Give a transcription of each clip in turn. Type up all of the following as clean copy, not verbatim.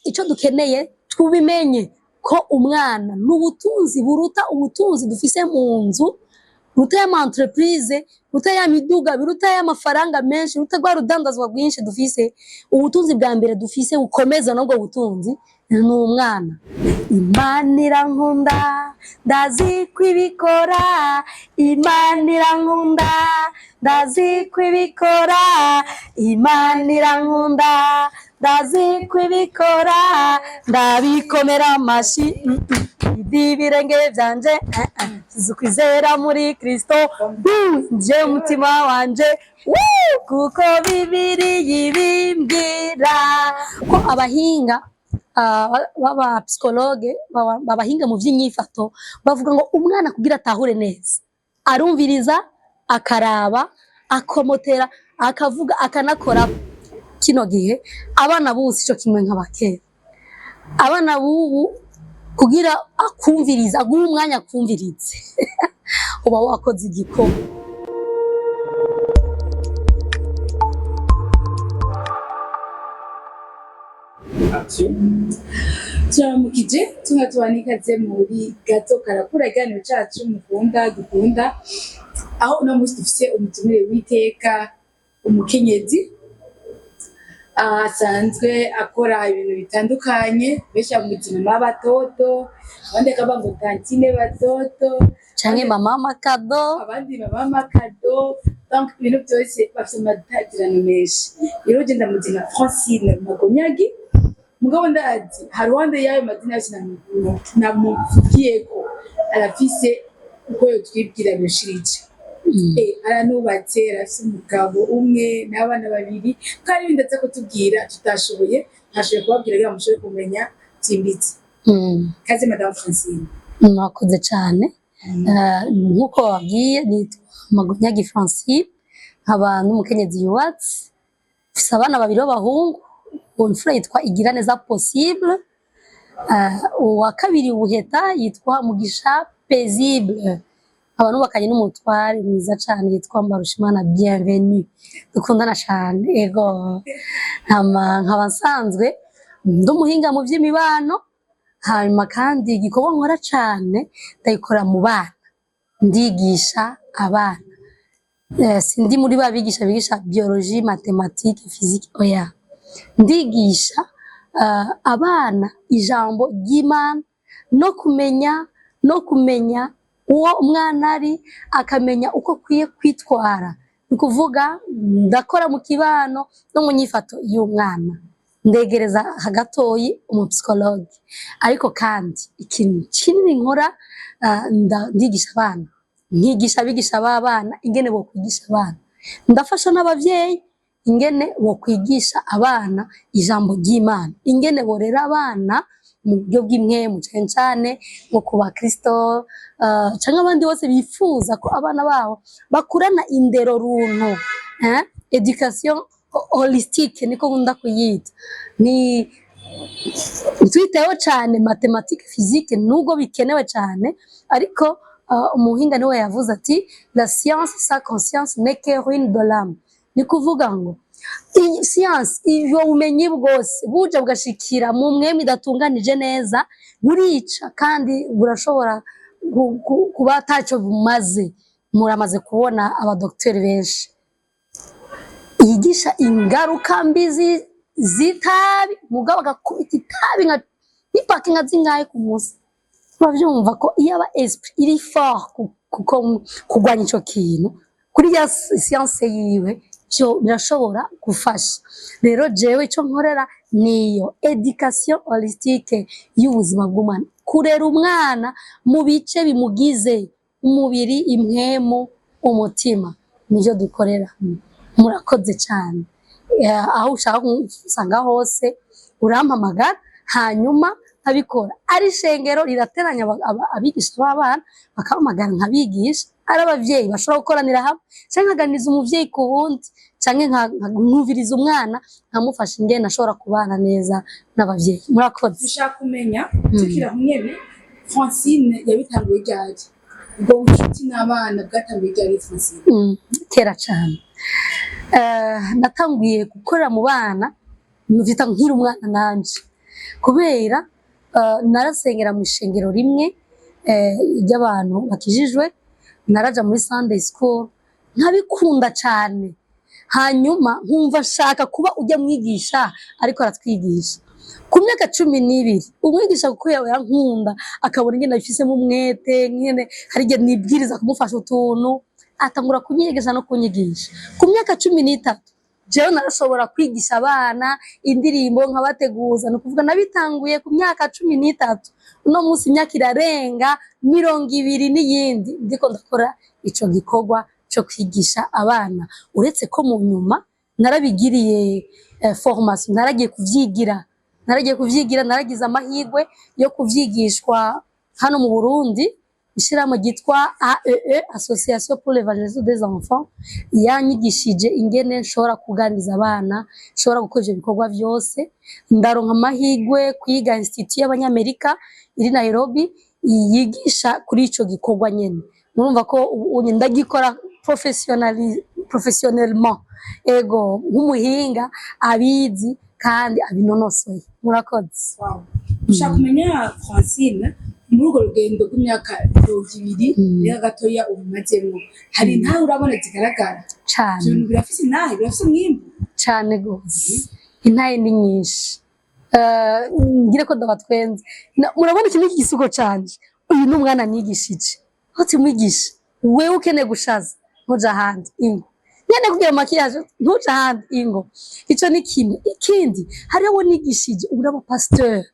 Icyo dukeneye tubimenye ko umwana ni ubutunzi buruta ubutunzi dufise mu nzu, buruta y'ama entreprise, buruta ya miduga, biruta y'amafaranga menshi, buruta rwa rudandazwa rwinshi dufise. Ubutunzi bwa mbere dufise bukomeza n'ubwo butunzi ni umwana. Imana irankunda, ndazi ko ibikora. Imana irankunda, ndazi ko ibikora. Imana irankunda, ndazi ko ibikora. Ndabikomera amashi, ibirenge byanje ukwizera muri Kristo nje umutima wanje, kuko Bibiliya ibimbwira ko abahinga baba psychologue, babahinga mu by'inyifato, bavuga ngo umwana kugira atahure neza arumviriza, akaraba, akomotera, akavuga, akanakora. Kino gihe abana b'ubu sico kimwe nk'abakera. Abana b'ubu kugira akumviriza, aguha umwanya akumvirize, uba wakoze igikorwa. Turamukije, tumwe tuba ikaze muri Gato Karakura, ikiganiro cacu mukunda, dukunda, aho uno munsi dufise umutumire w'iteka, umukenyezi asanzwe akora ibintu bitandukanye. Benshi bamwita mama batoto, abandi bakavuga ngo tantine batoto. Canke mama makado. Abandi mama makado. Donc ibintu byose bafite amatatirano menshi. Rero je ndamuzi nka Francine Magonyagi, mugabo ndazi haruhande y'ayo mazina yose namuvugiyeko, arafise uko yotwibwira birushirije. Aranubatse, arafise umugabo umwe n'abana babiri, kandi ibindi aza kutubwira tutashoboye, ntashoboye kubabwira kugira ngo mushobore kumenya byimbitse. Kaze, Madame Francine. Mwakoze cyane. Nk'uko babwiye, nitwa Magonyagi Francine, nkaba n'umukenyezi yubatse, mfise abana babiri b'abahungu. Uwo mfura yitwa Igiraneza Possible, uwa kabiri Buheta yitwa Mugisha Paisible. Nkaba nubakanye n'umutware mwiza cane yitwa Mbarushimana Bienvenue, dukundana cane. Ego, nkaba nsanzwe ndi umuhinga mu vy'imibano. Hanyuma kandi igikorwa nkora cane ndagikora mu bana, ndigisha abana. Sindi muri ba bigisha bigisha biologie, mathématique, physique, oya. Ndigisha abana ijambo ry'Imana no kumenya uwo umwana ari, akamenya uko akwiye kwitwara. Ni ukuvuga ndakora mu kibano no mu nyifato y'umwana, ndegereza gatoyi umupsychologue. Ariko kandi ikintu kinini nkora, ndigisha abana, nkigisha abigisha b'abana ingene bokwigisha abana, ndafasha n'abavyeyi ingene bokwigisha abana ijambo ry'Imana, ingene borera abana mu buryo bw'impwemu, cane cane nko ku bakristo, canke abandi bose bifuza ko abana babo bakurana indero runtu, éducation holistique niko nkunda kuyita. Ni ntitwiteho cane mathématique, physique, nubwo bikenewe cane, ariko umuhinga niwe yavuze ati: "La science sans conscience n'est que ruine de l'âme." Ni kuvuga ngo iyi science, ibyo bumenyi bwose buja bugashikira mu mpwemu idatunganije neza, burica kandi burashobora kuba ataco bumaze. Muramaze kubona abadokiteri benshi yigisha ingaruka mbi z'itabi, mugabo agakubita itabi nka ipaki nka zingahe ku munsi. Uravyumva ko iyo aba esprit iri fort kuko kurwanya ico kintu kuri ya science yiwe, vyo birashobora gufasha. Rero jewe ico nkorera niyo éducation holistique y'ubuzima bw'umwana, kurera umwana mu bice bimugize: umubiri, impwemu, umutima. Nivyo dukorera. Murakoze cyane. Aho ushaka gusanga hose urampamagara, hanyuma nkabikora. Ari ishengero rirateranya abigisha b'abana bakampamagara nkabigisha, ari abavyeyi bashobora gukoranira hamwe, canke nkaganiriza umuvyeyi ku wundi, canke nkumviriza umwana, nkamufasha ingene ashobora kubana neza n'abavyeyi. Murakoze. Dushaka kumenya, tukiri aho nyene, Francine yabitanguye ryari? Ubwo bucuti n'abana bwatanguye ryari, Francine? Kera cane. Natanguye gukorera mu bana mvyita nkiri umwana nanje. Kubera narasengera mu ishengero rimwe ry'abantu bakijijwe, naraja muri Sunday school, nkabikunda cane. Hanyuma nkumva nshaka kuba ujya mwigisha ariko aratwigisha. Ku myaka 12, umwigisha, kuko yawe yankunda, akabona ingene abifisemo umwete, ingene hari igihe nibwiriza kumufasha utuntu, atangura kunyigisha no kunyigisha. Ku myaka 13, jewe narashobora kwigisha abana indirimbo, nkabateguza. Ni ukuvuga nabitanguye ku myaka 13. Uno munsi imyaka irarenga 20 n'iyindi ndiko ndakora ico gikorwa co kwigisha abana, uretse ko mu nyuma narabigiriye formation, naragiye kuvyigira. Naragize amahirwe yo kuvyigishwa hano mu Burundi, ishirahamwe ryitwa AEE, Association pour l'Evangelisation des Enfants, yanyigishije ingene nshobora kuganiriza abana, nshobora gukora ivyo bikorwa vyose. Ndaronka amahirwe kwiga institut y'Abanyamerika iri Nairobi yigisha kuri ico gikorwa nyene. Murumva ko ubu ndagikora professionnellement, ego, nk'umuhinga abizi kandi abinonosoye. Murakoze. Wow. Ushaka kumenya, Francine, muri urwo rugendo rw'imyaka 20 rero gatoya ubimazemwo, hari intahe urabona zigaragara? Cane. Ivyo bintu birafise intahe, birafise umwimbu? Cane gose, intahe ni nyinshi. Ngire ko ndabatwenze. Murabona iki ni igisuko canje. Uyu ni umwana nigishije. Ati: "Mwigisha, wewe ukeneye gushaza, ntuja ahandi, ingo nyene kugira maquillage, ntuja ahandi, ingo." Ico ni kimwe. Ikindi, hariho abo nigishije ubu ari abapasteur,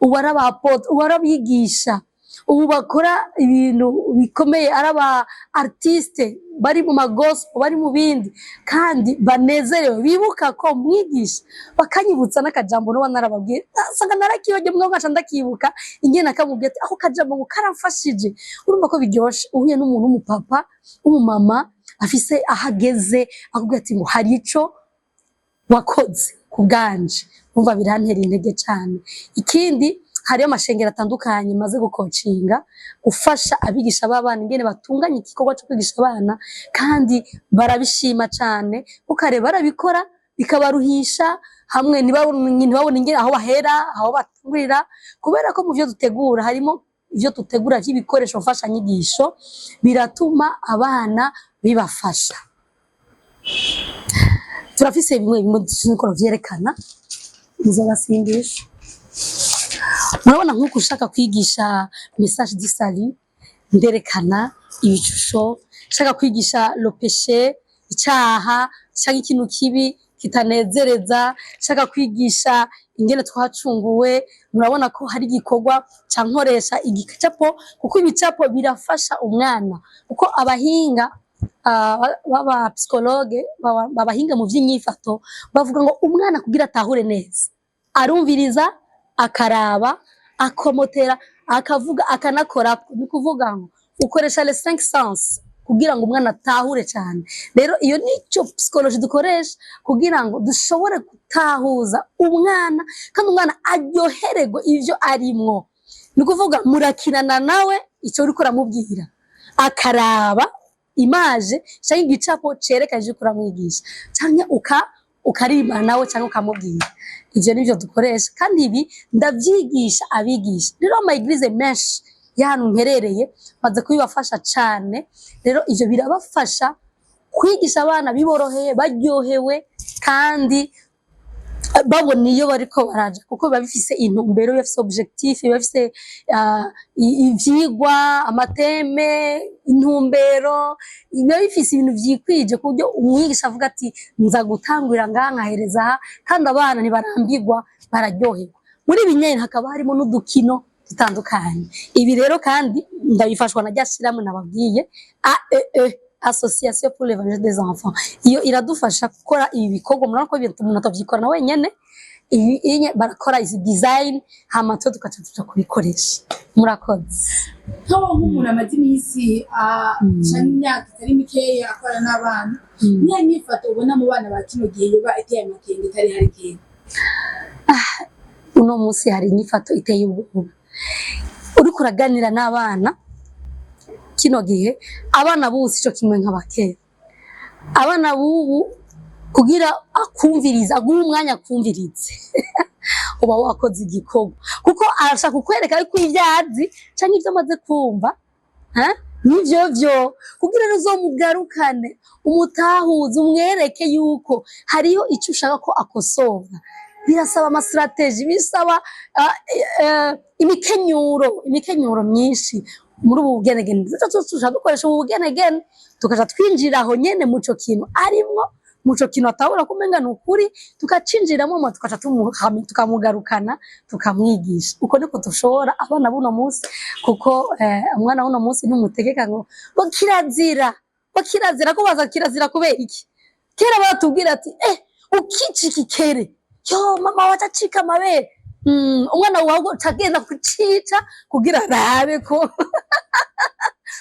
ubu ari aba apôtre, ubu ari abigisha, ubu bakora ibintu bikomeye, ari aba artiste, bari mu ma gospel, bari mu bindi, kandi banezerewe, bibuka ko mwigisha, bakanyibutsa n'akajambo noba narababwiye, asanga narakibagiye, mwe ngaca ndakibuka ingene nakamubwiye, ati: "Ako kajambo ngo karamfashije." Urumva ko biryoshe uhuye n'umuntu w'umupapa, w'umumama, afise aho ageze, akubwira ati ngo hari ico wakoze ku bwanje. Umva, birantera intege cane. Ikindi, hariyo amashengero atandukanye maze gukocinga, gufasha abigisha b'abana ingene batunganya igikorwa cyo kwigisha abana, kandi barabishima cane, kuko kare barabikora bikabaruhisha, hamwe ntibabone ingene aho bahera, aho batangurira, kubera ko mu vyo dutegura harimo ivyo dutegura vy'ibikoresho mfashanyigisho biratuma abana bibafasha. Turafise bimwe bimwe dushobora vyerekana nzobasindisha. Murabona nk'uko ushaka kwigisha message du salut, nderekana ibishusho. Nshaka kwigisha le péché, icaha canke ikintu kibi kitanezereza, nshaka kwigisha ingene twacunguwe, murabona ko hari igikorwa ca nkoresha igicapo, kuko ibicapo birafasha umwana, kuko abahinga baba psychologue, babahinga mu vy'inyifato, bavuga ngo umwana kugira atahure neza arumviriza, akaraba, akomotera, akavuga, akanakora. Ni kuvuga ngo ukoresha les cinq sens kugira ngo umwana atahure cyane. Rero iyo nico psychologie dukoresha kugira ngo dushobore gutahuza umwana, kandi umwana aryohererwe ivyo arimwo. Ni ukuvuga murakinana nawe icyo uriko uramubwira, akaraba image cyangwa igicapo cerekana ivyo uriko uramwigisha, canke ukaririmba nawe, cyangwa ukamubwira. Ivyo nivyo dukoresha, kandi ibi ndavyigisha abigisha. Rero ama église menshi y'ahantu mperereye maze kubibafasha cane. Rero ivyo birabafasha kwigisha abana biboroheye, baryohewe, kandi babona iyo bariko baraja, kuko biba bifise intumbero, biba bifise objectif, biba bifise ivyigwa, ama thème, intumbero, biba bifise ibintu vyikwije, ku buryo umwigisha avuga ati: "Nza gutangurira ngaha, nkahereza aha," kandi abana ntibarambirwa, bararyoherwa. Muri ibi nyene hakaba harimo n'udukino dutandukanye. Ibi rero kandi ndabifashwa na rya shirahamwe nababwiye, AEE, Association pour l'évangile des enfants. Iyo iradufasha gukora ibi bikorwa. Murabona ko ibintu umuntu atavyikorana wenyene. Ibi inye barakora izi design, hama twe tugaca tuja kubikoresha. Murakoze. Nk'aho nk'umuntu amaze iminsi canke imyaka itari mikeya akorana n'abana, niya nyifato ubona mu bana ba kino gihe yoba iteye amakenga itari hari kera? Uno munsi hari inyifato iteye ubwoba. Uriko uraganira n'abana kino gihe, abana b'ubu sico kimwe nk'abakera. Abana b'ubu kugira akumvirize, aguhe umwanya akumvirize, Uba wakoze igikorwa, kuko arashaka kukwereka yuko ibyo azi canke ibyo amaze kumva, ha? Nivyo vyo kugira ngo uzomugarukane, umutahuze, umwereke yuko hariho icyo ushaka ko akosora. Birasaba ama stratégies, bisaba imikenyuro myinshi muri ubu bugenegene. Tuca dukoresha ubu bugenegene, tukaca twinjira aho nyene muco kintu arimwo, muco kintu atahura kumenga ni ukuri, tukacinjiramo, tukaca tukamugarukana, tukamwigisha. Uko niko dushobora abana buno munsi, kuko umwana w'uno munsi ntumutegeka ngo kirazira, ngo kirazira, ko baza kirazira kubera iki? Kera baratubwira ati ukica ikikere, yo mama waca acika amabere. Umwana wawe uca agenda kucica kugira arabe ko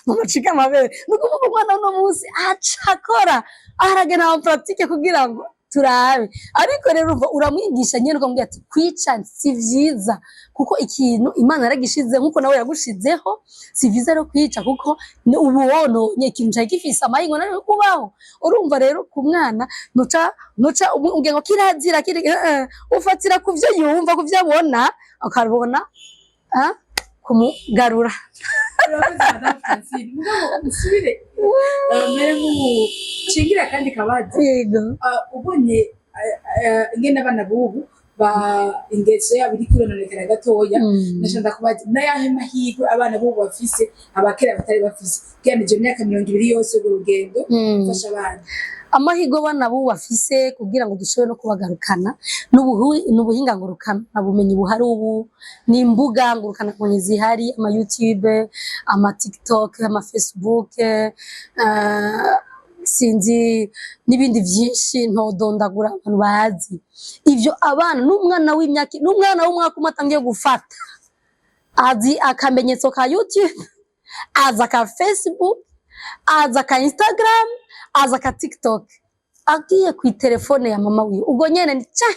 mama acika amabere. Ni ukuvuga umwana w'uno munsi aca akora, aragenda en pratique kugira ngo turabe. Ariko rero urumva uramwigisha nyene, ukamubwira ati kwica si vyiza, kuko ikintu Imana yaragishize nkuko nawe yagushizeho. Si vyiza rero kwica, kuko ni ubu wononye ikintu cari gifise amahingo nayo kubaho. Urumva rero ku mwana nuca umbwira ngo kirazira kiri, ufatira ku vyo yumva, ku vyo abona, akabona kumugarura. Urakoze, Madame Francine. Mugabo usubire mere nk'ubu kandi kabazo. Yego. Ubonye ingene abana b'ubu ba ingeso yabo iri kurononekara gatoya, ndashaka ndakubaza n'ayahe mahirwe abana b'ubu bafise abakera batari bafise, ugereranije imyaka 20 yose urwo rugendo gufasha abana? Amahirwe abana b'ubu bafise kugira ngo dushobore no kubagarukana n'ubuhinga ngurukana bumenyi buhari ubu, n'imbuga ngurukana bumenyi zihari, ama YouTube, ama TikTok, ama Facebook, sinzi n'ibindi vyinshi ntodondagura abantu bazi. Ivyo abana n'umwana w'imyaka, n'umwana w'umwaka umwe atangiye gufata, azi akamenyetso ka YouTube, azi aka Facebook, azi aka Instagram, azi aka TikTok. Agiye ku telefone ya mama wiwe, ubwo nyene ni ca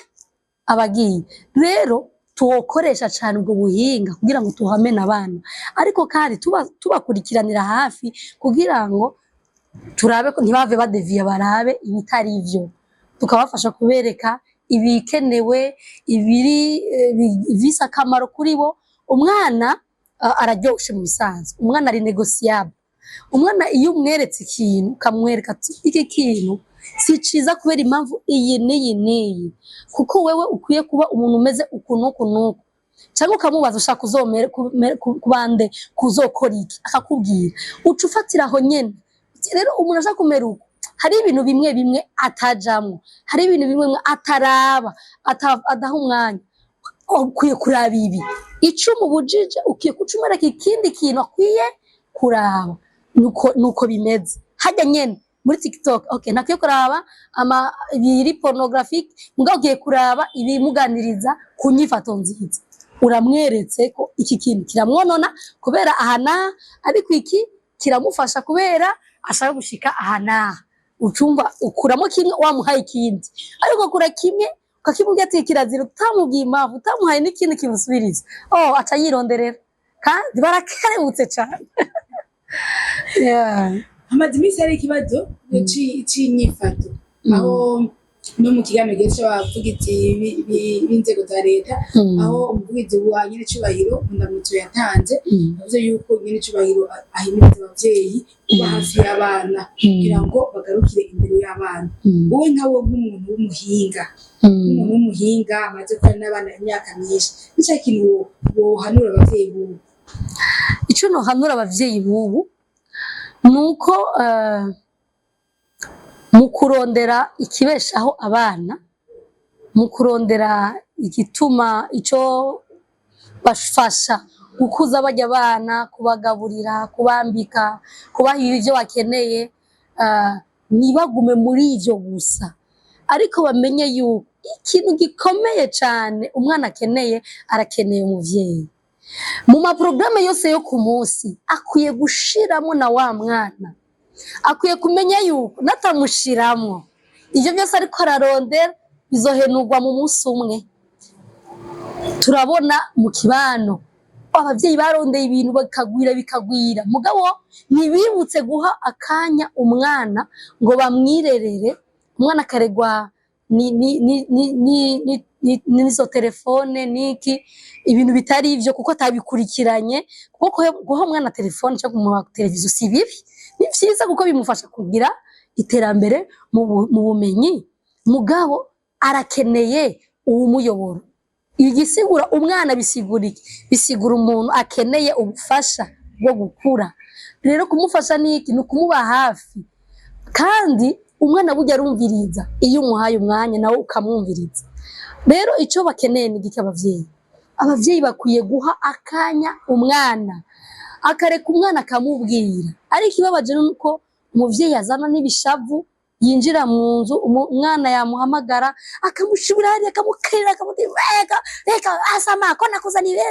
abagiye. Rero tuwokoresha cane ubwo buhinga kugira ngo tuhamene abana, ariko kandi tubakurikiranira hafi kugira ngo turabe ko ntibave badeviye, barabe ibitari ivyo, tukabafasha kubereka ibikenewe, ibiri bifise akamaro kuri bo. Umwana araryoshe mu bisanzwe, umwana ari négociable. Umwana iyo umweretse ikintu, ukamwereka ati iki kintu si ciza kubera impamvu iyi n'iyi n'iyi, kuko wewe ukwiye kuba umuntu umeze uku n'uku n'uku, cyangwa ukamubaza ushaka uzomere kubande, kuzokora iki, akakubwira, uca ufatira aho nyene. Rero umuntu ashaka kumera uko, hari ibintu bimwe bimwe atajamwo, hari ibintu bimwe bimwe ataraba, adaha umwanya. Ukwiye kuraba ibi, ico umubujije ukwiye kuca umwereka ikindi kintu akwiye kuraba. Nuko bimeze hajya nyene muri TikTok. Okay, ntakwiye kuraba ama ibiri pornographique, mugabo ugiye kuraba ibimuganiriza ku nyifato nziza. Uramweretse ko iki kintu kiramwonona kubera aha n'aha, ariko iki kiramufasha kubera ashaka gushika aha n'aha. Ucumva ukuramo kimwe, wamuhaye ikindi. Ariko kura kimwe ukakimubwira ati kirazira, utamubwiye impamvu, utamuhaye n'ikindi kimusubiriza, oh, aca yironderera, kandi barakerebutse cane, yeah. Hamaze iminsi hari ikibazo c'inyifato, aho no mu kiganiro gihe c'abavugizi b'inzego za leta, aho umuvugizi wa nyenecubahiro Ndamutso yatanze, yavuze yuko nyenecubahiro ahimiriza abavyeyi kuba hafi y'abana kugira ngo bagarukire imbere y'abana. Wowe nkawe nk'umuntu w'umuhinga, nk'umuntu w'umuhinga amaze gukorana n'abana imyaka myinshi, nico kintu wohanura abavyeyi bubu? Ico nohanura abavyeyi bubu ni uko mu kurondera ikibeshaho abana, mu kurondera igituma ico bafasha gukuza barya abana, kubagaburira, kubambika, kubaha ivyo bakeneye, ntibagume muri ivyo gusa, ariko bamenye yuko ikintu gikomeye cane umwana akeneye, arakeneye umuvyeyi. Mu ma programmes yose yo ku munsi akwiye gushiramo na wa mwana. Akwiye kumenya yuko natamushiramwo, ivyo byose ariko ararondera bizohenurwa mu munsi umwe. Turabona mu kibano abavyeyi barondeye ibintu bakagwira bikagwira, mugabo ntibibutse guha akanya umwana ngo bamwirerere. Umwana akaregwa ni, ni, ni, ni, ni, ni, n'izo telefone niki, ibintu bitari ivyo, kuko atabikurikiranye. Kuko guha umwana telefone cyangwa kumuha televiziyo si bibi, ni vyiza, kuko bimufasha kugira iterambere mu bumenyi. Mugabo arakeneye uwumuyobora. Igisigura umwana bisigura iki? Bisigura umuntu akeneye ubufasha bwo gukura. Rero kumufasha ni iki? Ni ukumuba hafi. Kandi umwana burya arumviriza iyo umuhaye umwanya, nawe ukamwumviriza. Rero icyo bakeneye ni igiki abavyeyi? Abavyeyi bakwiye guha akanya umwana, akareka umwana akamubwira. Ariko ikibabaje ni uko umuvyeyi azana n'ibishavu, yinjira mu nzu, umwana yamuhamagara akamushibura hariya, akamukerera, akamutira, "Reka, reka, asama ko nakuzaniye."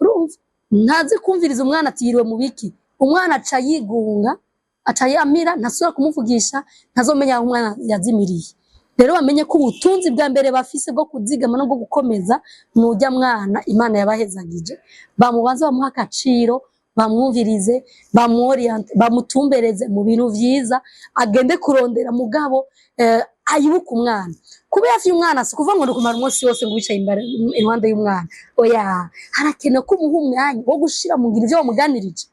Urumva ntazi kumviriza umwana ati yiriwe mu biki. Umwana aca yigunga, aca yamira, ntasubira kumuvugisha, ntazomenya aho umwana yazimiriye. Rero bamenye ko ubutunzi bwa mbere bafise bwo kuzigama no bwo gukomeza nujya mwana Imana yabahezagije. Bamubanze bamuha agaciro, bamwumvirize, bamu oriente, bamutumbereze mu bintu vyiza agende kurondera. Mugabo ayibuke umwana. Kuba hafi y'umwana si ukuvuga ngo ni ukumara umunsi wose ngo wicaye imbere iruhande y'umwana, oya. Harakenewe ko umuha umwanya wo gushira mu ngiro ivyo wamuganirije.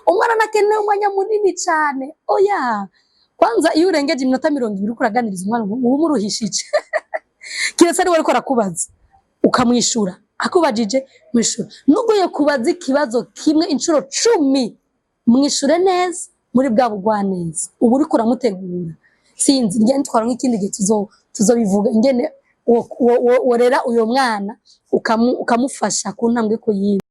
Umwana anakeneye umwanya munini cane? Oya. Kwanza iyo urengeje iminota 20 uriko uraganiriza umwana, uba umuruhishije, kiretse ari we ariko arakubaza ukamwishura. Akubajije, mwishura. Nubwo yo kubaza ikibazo kimwe inshuro 10, mwishure neza muri bwa bugwaneza uba uriko uramutegura. Sinzi ingene twara nk'ikindi gihe tuzobivuga ingene worera uyo mwana, ukamufasha ku ntambwe ku yindi.